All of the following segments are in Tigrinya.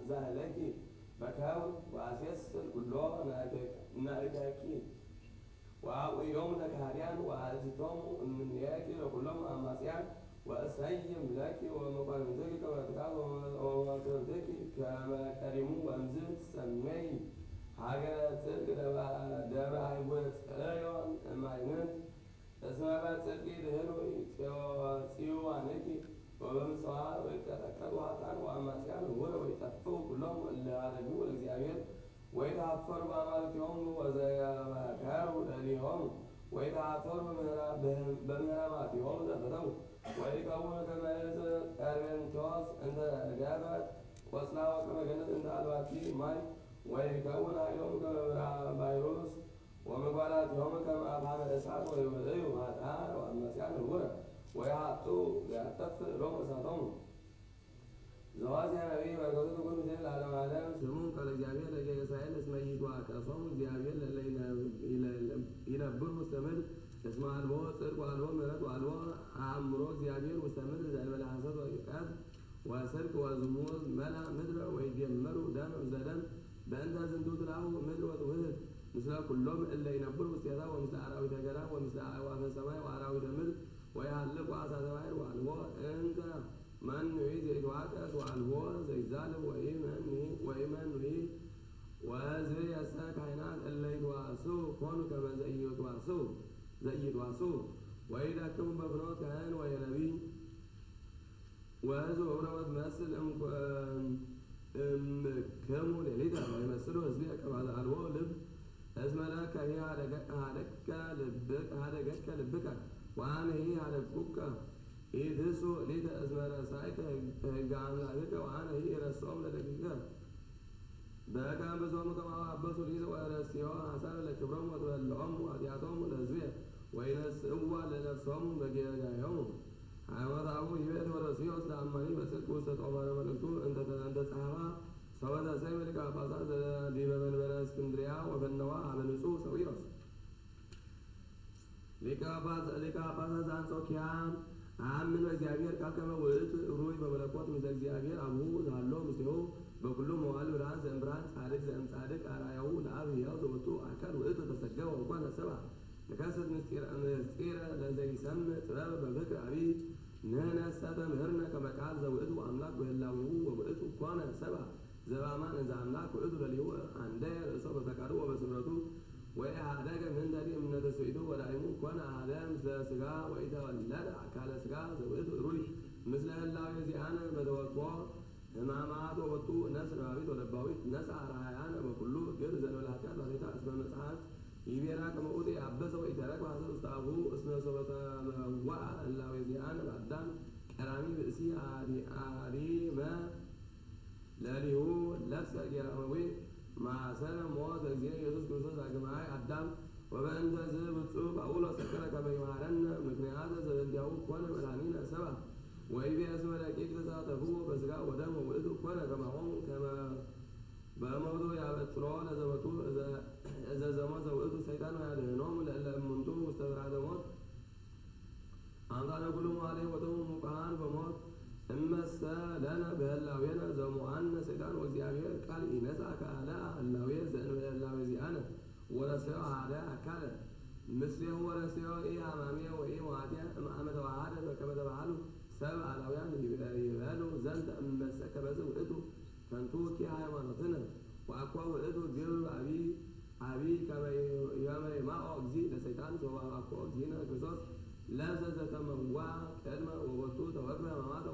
ዛህለኪ በከው ወአስየስል ኩሎ ናእከኪ ወአውዕዮም ለካህዲያን ወአእቲቶም እምኔኪ ለኩሎም አማጽያን ወእሰይም ለኪ ወመኳንንትኪ ከመ ትካት ወመክብትኪ ከመ ቀዲሙ ወእምዝ ትሰመይ ሀገረ ጽድቅ ደብረ ሀይወ ጽዮን እማይንት እስመ በጽድቅ ይድህኑ ጽዮዋንኪ ወበምጽዋ ወይቀጠቀጡ ኃጥኣን ወአማጽያን ህቡረ ወይጠፍኡ ኩሎም እለ አደግኡ ለእግዚአብሔር ወይተአፈሩ በአማልክቲሆሙ ወዘመከሩ ለሊሆሙ ወይተአፈሩ በምህራማቲሆሙ ዘፈተው ወይከውን ከመ ዕፅ ቀርሜንቶስ እንተ ገፈት ቆጽላ ወከመ ገነት እንተ አልባቲ ማይ ወይከውን ኃይሎም ከመ ባይሮስ ወመጓላቲሆሙ ከመ አፍሃመ እሳት ወይውዕዩ ኃጥኣን ወአማጽያን ህቡረ ወይሃጡ ያጠፍእ ሎም እሳቶም። ዘዋዚያ ነቢይ በረከቱ ትኩን ምስሌነ ለዓለመ ዓለም። ስሙ ቃለ እግዚአብሔር ለደቂቀ እስራኤል እስመ ኢይትዋቀሶሙ እግዚአብሔር ለእለ ይነብሩ ውስተ ምድር እስመ አልቦ ጽድቅ ወአልቦ ምሕረት ወአልቦ አእምሮ እግዚአብሔር ውስተ ምድር ዘእንበለ ሐሰት ወቀትል ወስርቅ ወዝሙት መላ ምድረ ወይደመሩ ደም ምስለ ደም በእንተ ዝንቱ ትላው ምድር ወትውህድ ምስለ ኩሎም እለ ይነብሩ ውስቴታ ወምስለ አራዊተ ገዳም ወምስለ አዕዋፈ ሰማይ ወአራዊተ ምድር ወይሃልቁ አሳተ ባሕር ወአልቦ እንከ መኑይ ዘይትዋቀስ ወአልቦ ዘይዛልፍ ወኢመኑይ ወህዝብ የሰ ካህናት እለ ይትዋስው ኮኑ ከመ ዘኢይትዋስው ዘኢይትዋስው ወይደክሙ በፍኖት ካህን ወየነቢይ ወህዝብ እብረ ወትመስል እምክሙ ሌሊተ ወይመስሉ ህዝብየ ከመ ዘአልቦ ልብ እስመ ለከ ሀደገከ ልብከ ወአነሂ ሀደግኩከ ኢትሱ ሊተ እስመ ረሳይከ ህገ አምላክከ ወአነሂ ኢረስኦም ለደቂቅከ በከመ ብጾሙ ከማሁ አበሱ ሊተ ወረስዮ ሐሳብ ለክብሮም ወትበልዖም ኃጢአቶም ለህዝብየ ወይነስእዋ ለነፍሶሙ በጌጋዮሙ። ሃይማኖተ አበው ይቤ ቴዎዶስዮስ ለአማኒ በጽድቅ ውስተ ጦማረ መልእክቱ እንተ ጸሐፋ ሰበተ ሰይመ ሊቀ ጳጳሳት ዘዲበ መንበረ እስክንድርያ ወፈነዋ አበ ንጹሕ ሰዊሮስ ሊቀ ጳጳሳት ዘአንጾኪያ አአምን በእግዚአብሔር ቃል ከመ ውእቱ ሩይ በመለኮት ምስለ እግዚአብሔር አቡሁ ዛሎ ምስሌሁ በኩሉ መዋዕል ብርሃን ዘእምብርሃን ጻድቅ ዘእምጻድቅ አርአያሁ ለአብ ሕያው ዘወቱ አካል ውእቱ ተሰገወ ወኮነ ሰብአ ንከስት ምስጢረ ለዘይሰምዕ ጥበብ በፍቅር አብይ ንሕነሰ ተምህርነ ከመ ቃል ዘውእቱ አምላክ በህላዊሁ ወውእቱ ኮነ ሰብአ ዘበአማን እንዘ አምላክ ውእቱ ለሊሁ አንደየ ርእሶ በፈቃዱ ወበስምረቱ ወኢሃደገ ምንተዲ እምነተ ስኢቱ ወዳይሙ ኮነ አሐደ ምስለ ስጋ ወኢተወለደ አካለ ስጋ ዘውእቱ ሩይ ምስለ ህላዌ ዚአነ በተወክፎ ህማማት ወወቱ ነፍስ ነባቢት ወለባዊት ነሳ አርአያነ በኩሉ ግብር ዘንበለ ኃጢአት ባዜታ እስመ መጽሐፍ ይቤላ ከመ ውእቱ የአበሰ ወኢተረክበ ሐሰት ውስተ አፉሁ እስመ ሶበ ተመዋአ ህላዌ ዚአነ በአዳም ቀዳሚ ብእሲ አዲመ ለሊሁ ለብሰ ጌራ መዊ ማሰነ ሞት እግዚእ ኢየሱስ ክርስቶስ ዳግማይ አዳም ወበእንተዝ ብፁዕ ጳውሎስ ሰከረ ከመ ይምሃረነ ምክንያተ ዘበእንቲአሁ ኮነ መድኃኒነ ሰባ ወይቤ እስመ ደቂቅ ተሳተፍዎ በስጋ ወደም ወውእቱ ኮነ ከማሆሙ ከመ በሞቱ ያበጥሎ ለዘመቱ እዘ ዘሞት ዘውእቱ ሰይጣን ወያድህኖሙ ለእለ እሙንቱ ውስተ ፍርሃተ ሞት አምጣነ ኩሉ መዋዕለ ሕይወቶሙ ሙቃን በሞት እመሰ ለነ በህላዌነ ዘሙአነ ሰይጣን ወእግዚአብሔር ቃል ኢነሳ ካልአ ህላዌ ዘእንበለ ህላዌ ዚአነ ወረሰዮ አሐደ አካለ ምስሌሁ ወረሰዮ ኢሃማሜ ወኢመዋቴ እምአመ ተዋሃደ በከመ ተባህሉ ሰብ አላውያን ይበሉ ዘንተ እመሰ ከመዝ ውእቱ ከንቱ ኪ ሃይማኖትነ ወአኮ ውእቱ ግብር አብይ አብይ ከመ ይማኦ እግዚእ ለሰይጣን ሶበ አኮ እግዚእነ ክርስቶስ ለብሰ ዘተመዋ ቅድመ ወቦቱ ተወክፈ ሕማማተ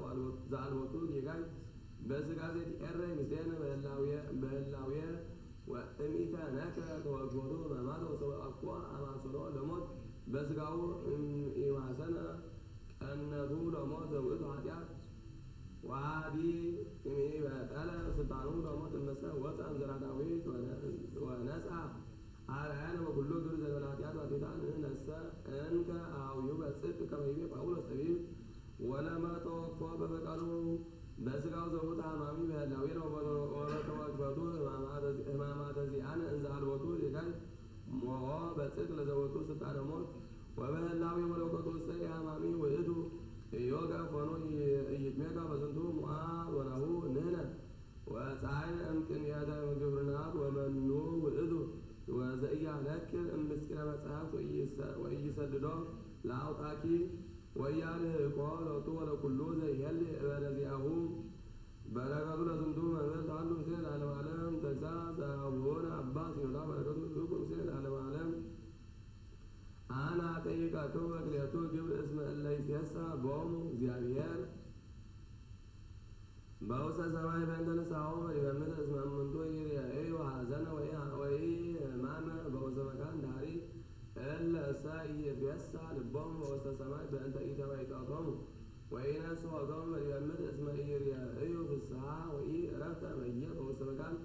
ዘአልቦቱ ጌጋይ በስጋ ዘይትኤረይ ምስሌነ በህላዌ ወእምኢተ ነክረ ተወክፎቱ ሕማማተ ወሶበ አኮ አማሰሎ ለሞት በስጋሁ እምኢማሰነ ቀነቱ ለሞት ዘውእቱ ኃጢአት ወአዲ እምኢበጠለ ስልጣኑ ለሞት እመሰ ወፃ እምዘራ ዳዊት ወነፃ አርአያነ በኩሉ ግብር ዘንበለ ኃጢአት ባቴታ ንእነሰ እንከ አውዩ በጽድቅ ከመ ይቤ ጳውሎስ ጠቢብ ወለመ ተወክፎ በፈቃዱ በስጋው ዘውት አማሚ በህላዌ ወበተወክፈቱ ህማማተ ዚአነ እንዘ አልቦቱ ጌጋይ ሞኦ በጽድቅ ለዘወቱ ስልጣነ ሞት ወበህላዊ መለኮቱ ውስተ ኢሃማሚ ውእቱ ኢዮጋ ፎኑ ኢይትሜካ በዝንቱ ሞአ ወናሁ ንህነ አኪ ወያልእኮ ሎቱ ወለኩሉ ዘይሄሊ እበ ለዚአሁ። በረከቱ ለዝንቱ መምህር ተሃሉ ምስሌነ ለዓለመ ዓለም። ተግሳጽ ዘአቡነ አባ ሲኖዳ በረከቱ ይኩን ምስሌነ ለዓለመ ዓለም። አነ አጠይቀክሙ በክልኤቱ ግብር እስመ እለ ይትፌሳ ቦሙ እግዚአብሔር። በውስተ ሰማይ በእንተ ንስሐሆሙ ወዲበ ምድር እስመ እሙንቱ ኢይርእዩ ሐዘነ ወኢሐ-፣ ወኢሕማመ በውስተ መካን ዳህሪ። እለ እሰ ኢይትፌሳ ልቦሙ በውስተ ሰማይ በእንተ ኢተመይጠቶሙ ወኢነስሖቶሙ ወዲበ ምድር እስመ ኢይርእዩ ፍስሐ ወኢዕረፍተ በየ በውስተ መካን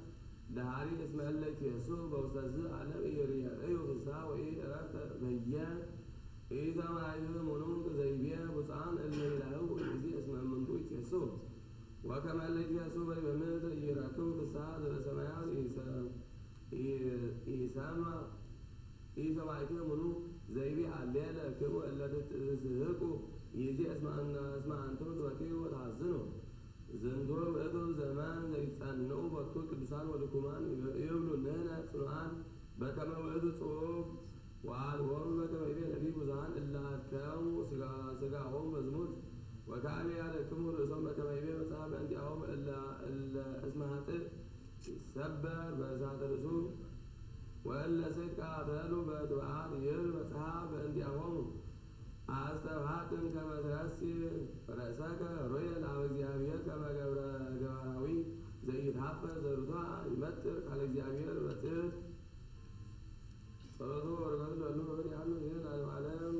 ዳህሪ። እስመ እለ ይትፌስሑ በውስተ ዝ ዓለም ኢይርእዩ ፍስሐ ወኢዕረፍተ በየ። ኢሰማዕክሙኑ ዘይቤ ብፁዓን እለ ይላህው ጊዜ እስመ እሙንቱ ይትፌስሑ። ወከመ እለ ይትፌስሑ በዲበ ምድር ኢይረክቡ ፍስሐ ዘበሰማያት። ኢሰ-፣ ኢ-፣ ኢሰማ-፣ ኢሰማዕክሙኑ ዘይቤ አሌ ለክሙ እለ ትትስህቁ ጊዜ እስመ አን-፣ እስመ አንትሙ ትበክዩ ወተሐዝኑ። ዝንቱ ውእቱ ዘመን ዘይጸንዑ ቦቱ ቅዱሳን ወድኩማን ይብሉ፣ ንሕነ ጽኑዓን በከመ ውእቱ ጽሑፍ። ወአልቦሙ በከመ ይቤ ነቢይ ብዙኃን እለ አድከሙ ሥጋ-፣ ሥጋሆሙ በዝሙት ወካዕበ ያደክሙ ርእሶም በከመ ይቤ መጽሐፍ በእንቲአሆሙ እለ፣ እለ እስመ ኃጥእ ይሰበር በእሳተ ርእሱ ወእለ ሴት ቃተሉ በትብዓት ይብል መጽሐፍ በእንቲአሆሙ። አስተብሐትን ከመ ትረሲ ርእሰከ ሩየ ለአብ እግዚአብሔር ከመ ገብረ ገባራዊ ዘይትሐፈር ዘርቷ ይመጥር ቃለ እግዚአብሔር በጽት። ጸሎቱ ወበረከቱ ለሉ መምህር ያሉ ይህን ዓለም ዓለም።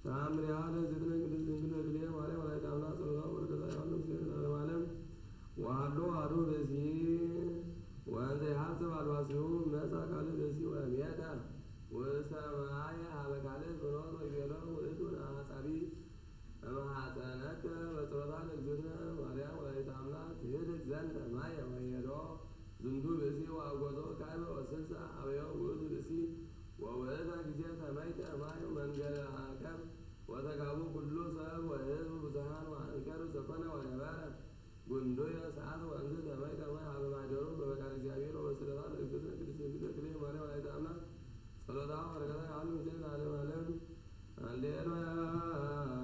ተአምሪሃ ለእግዝእትነ ቅድስት ድንግል በክልኤ ማርያም ወላዲተ አምላክ ጸሎታ ወበረከታ ይሃሉ ምስሌነ ለዓለመ ዓለም። ወሃሎ አሐዱ ብእሲ ወእንዘ ይሐስብ አልባሲሁ መጻ ካልእ ብእሲ ወሜተ ውስተ ማየ ሀበ ካልእ ፍኖት ወይቤሎ ውእቱ ነአጻቢ እምሐፀነከ በጸሎታ ለእግዝእትነ ማርያም ወላዲተ አምላክ ትህልክ ዘንተ ማየ ወሄዶ ዝንቱ ብእሲ ወአውገዞ ካልእ ወስልሳ አበዮ ውእቱ ብእሲ። ወውእተ ጊዜ ተመይጠ ማይ መንገለ አቀብ ወተጋቡ ኩሉ ሰብ ወህዝብ ብዙሃን ወአንከሩ ዘኮነ ወነበረ ጉንዱየ ሰዓት ወእንዝ ተመይጠ ማይ ሀበ ማይደሩ በፈቃድ እግዚአብሔር ወበስለታ ለእግዝእትነ ቅድስት ድንግል በክልኤ ማርያም ወላዲተ አምላክ ጸሎታ ወበረከታ ይሃሉ ምስሌነ ለዓለመ ዓለም። ሃሌሉያ።